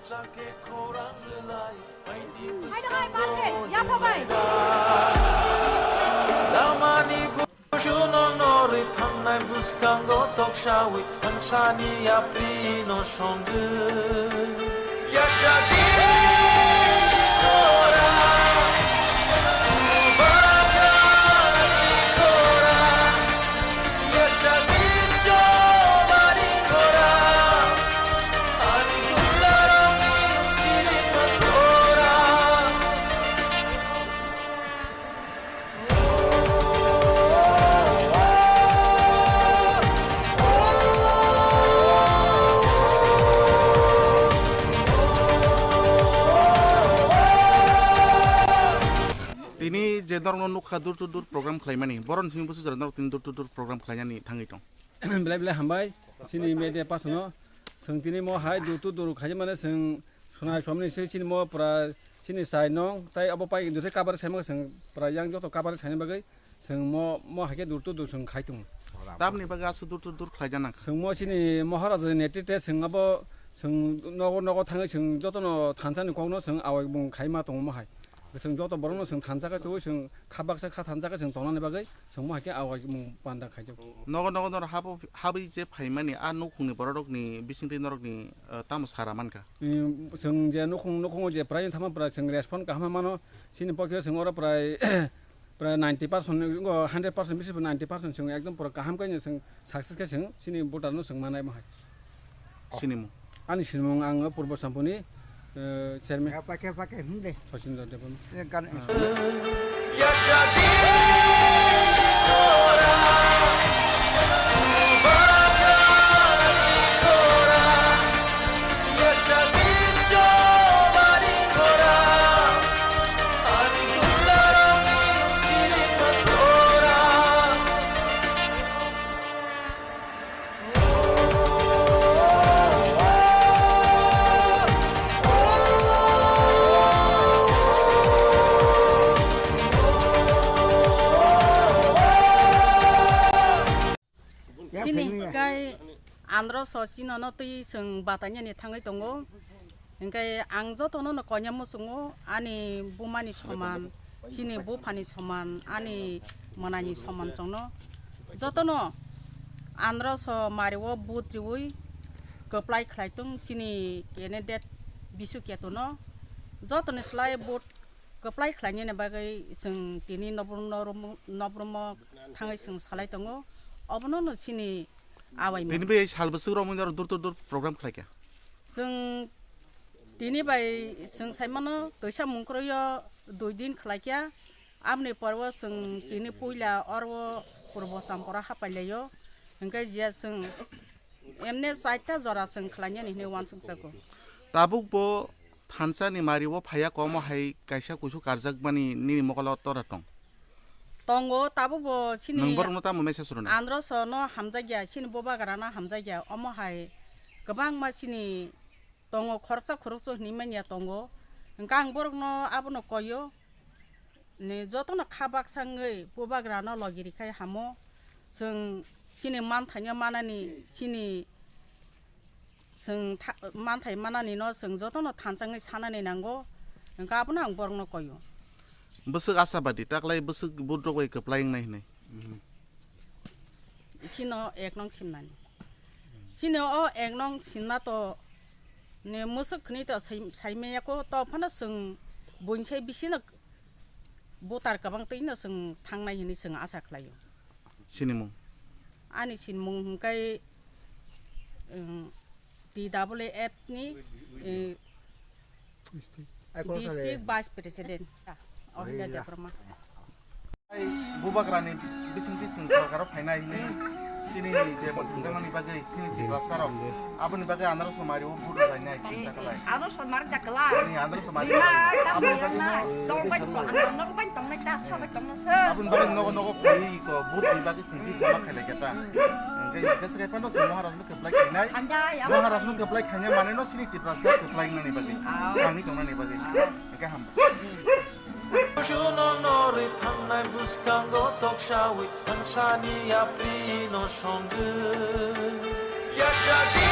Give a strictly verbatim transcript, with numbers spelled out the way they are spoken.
Hai, hai, hai, yapha bai. Lamani busuno norwi thangnai bwskango toksawi thansani yaprino songwi. Yachadi kora, bubagari kora, yachadi chobari kora. Tini je norokno nukha door to door program khlaimani, boroni simi bwswk jora norok tini door to door program khlainani thangwi tong? Belai belai hambai chini media person no. Chwng tini mo hai door to door khaina mane chwng sunai somni se chini mo pura chini sai nong tai abo pai dute kabar sai mo chwng pura yang joto kabar sai bagwi chwng mo mo hai khe door to door chwng khai tongo. Tamni bagwi aswk door to door khlai jana? Chwng mo chini Maharaja ni netrite chwng abo chwng nogo nogo thangwi chwng joto no thansa ni kok no chwng awai bung khai ma tongo mo hai. Chwng joto borok no chwng thansa khe twi chwng kha baksa kha thansa khe chwng tongnani bagwi chwng mo hai khe awai mung panda khaijak. Nogo nogo norok habo habwi je phaimani a nukhungni bororokni bisingtwi norokni, eh, tamo sara mankha? Em, chwng je nukhung nukhungo je prai thangma pura chwng respond kaham mano chini pokhe chwng oro prai pura ninety percent, o hundred percent bisi ninety percent chwng ekdom pura kaham khe chwng success khe chwng chini voter no chwng manai mo hai. Sinimung. Ani sinimung ang Purbo Sampuni, eh, chairman. Ya, pake, pake, hmm, de. Sachin Debbarma. Ya, kan. Chini kai andro so chinono twi chwng batainani thangwi tongo. Hingke ang jotono no koinai muchungo, ani bumani soman, chini buphani soman, ani mwnani soman chwngno. Jotono andro so mario vote riwi kwplai khlai tong chini candidate Bisu Ketuno. Jotoni slai vote kwplai khlainani bagwi chwng tini nobrum-, nobrum-, nobrumo thangwi chwng salai tongo. Obono no chini awai mano. Bini bai sal bwswk romwi norok dur dur dur program khlaikha? Chwng tini bai chwng saimano twisa mungkroio dui din khlaikha. Aboni porwo chwng tini puila oro Purbo Champora hapailaiyo. Hingke je chwng emne chaita jora chwng khlainani hinwi uansukjago. Tabuk bo thansa ni mari o phaiya komo hai kaisa kuisu karjakmani nini mokolo tora tong? Tongo, tabuk bo chini Nwng borokno tamo message rwna? Andro so no hamjakya, chini bubagra no hamjakya, omo hai kwbangma chini tongo, khoroksa khoroksa hinwi manya tongo. Hingke ang borokno abono koyo, ni jotono kha baksa wngwi bubagrano logi rikhai hamo. Chwng chini manthaino manani, chini chwng tha-, manthai mananino chwng jotono thansa wngwi sanani nango. Hingke abono ang borokno koyo. Bwswk asabadi, taklai bwswk budrok bai kwplai wngnai hinwi? Chino ek nong simnani. Chini o ek nong simna to ni mwswk khni to sai, sai maya ko to phano chwng buini sai bisino butar kwbang twi no chwng thangnai hinwi chwng asa khlaio. Sinimung? Ani sinimung hwnkhe, um, T W F ni, eh, District Vice President. Ah, Ohila Debbarma. Bubagrani bisingtwi chwng sorkaro phainai hinwi chini je thwngjaknani bagwi chini Tiprasa rok aboni bagwi anaro somari o vote rwlainai chinta khlai. Ano somari da khlai. Chini anaro somari. Aboni bagwi no, aboni bagwi nogo nogo phaiwi ko vote ni bagwi chwng bithoma khailai khe ta. Hwnkhe jesa khe phano chwng Maharaj no kwplai khainai. Maharaj no kwplai khainai mane no chini Tiprasa kwplai wngnani bagwi. Thangwi tongnani bagwi. Hwnkhe hambai. Kusuno norwi thangnai bwskango toksawi thansani yaprino songwi. Yachadi